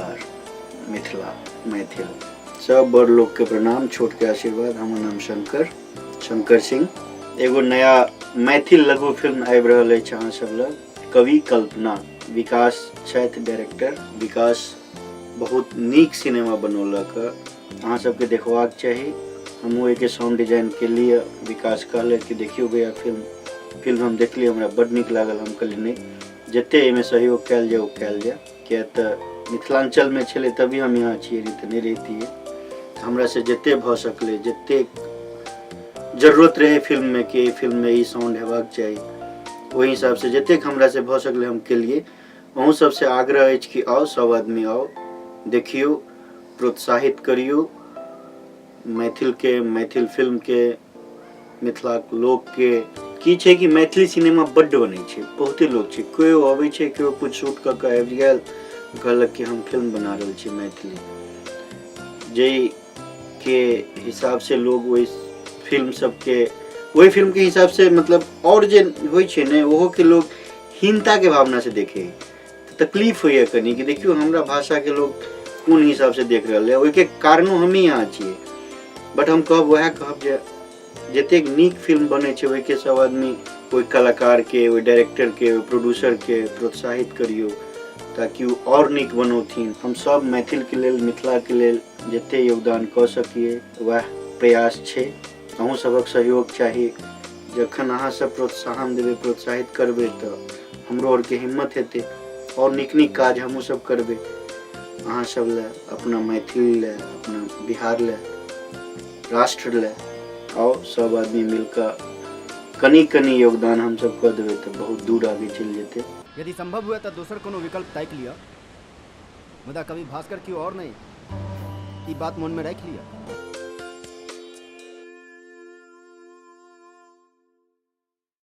नमस्कार मिथिला मैथिल सब बड़ लोकके प्रणाम, छोटके आशीर्वाद। हमर नाम शंकर, शंकर सिंह। एगो नया मैथिल लघु फिल्म आबि रहल अछि अहाँ सब लग, कवि कल्पना। विकास छथि डायरेक्टर। विकास बहुत नीक सिनेमा बनौलक, अहाँ सबके देखबाक चाही। हमहूँ ओहिके साउंड डिजाइन केलियै। विकास कहलथि कि देखियौ भैया फिल्म। फिल्म हम देखलियै, हमरा बड्ड नीक लागल। हम कहलियै नहि, जते एहिमे सहयोग कयल जाय ओ कयल जाय, किया तऽ मिथिलाञ्चलमे छलै तभी हम यहाँ छियै, नहि तऽ नहि रहितियै। हमरासँ जते भऽ सकलै, जते जरूरत रहै फिल्ममे कि एहि फिल्ममे ई साउंड हेबाक चाही, ओहि हिसाबसँ जतेक हमरासँ भऽ सकलै हम केलियै। अहूँ सबसँ आग्रह अछि कि आउ, सब आदमी आउ, देखियौ, प्रोत्साहित करियौ मैथिलके, मैथिल फिल्मके, मिथिलाके लोकके। की छै कि मैथिली सिनेमा बड्ड बनै छै, बहुते लोक छै, केओ अबै छै, केओ किछु शूट कऽ कऽ आबि गेल, कहलक कि हम फिल्म बना रहल छी मैथिली। जाहिके हिसाबसँ लोग ओहि फिल्म सबके, ओहि फिल्मके हिसाबसँ मतलब आओर जे होइ छै ने, ओहोके लोग हीनताके भावनासँ देखै, तकलीफ होइए कनि कि देखियौ हमरा भाषाके लोग कोन हिसाबसँ देख रहल है। ओहिके कारणो हमही यहाँ छियै। बट हम कहब, वएह कहब जे जतेक नीक फिल्म बनै छै ओहिके सब आदमी ओहि कलाकारके, ओहि डायरेक्टरके, ओहि प्रोड्यूसरके प्रोत्साहित करियौ ताकि ओ आओर नीक बनौथिन। हम सब मैथिलके लेल, मिथिलाके लेल जते योगदान कऽ सकिए वएह प्रयास छै। अहूँ सबक सहयोग चाही। जखन अहाँ सब प्रोत्साहन देबै, प्रोत्साहित करबै, तऽ हमरो आरके हिम्मत हेतै आओर नीक नीक काज हमहूँ सब करबै अहाँ सब लए, अपना मैथिली लए, अपना बिहार लए, राष्ट्र लए। आउ, सब आदमी मिलकऽ कनि कनि योगदान हमसब कऽ देबै तऽ बहुत दूर आगे चलि जेतै। यदि संभव हुए तऽ दोसर कोनो विकल्प ताकि लिअ, मुदा कवि भास्कर केओ आओर नहि, ई बात मोनमे राखि लिअ।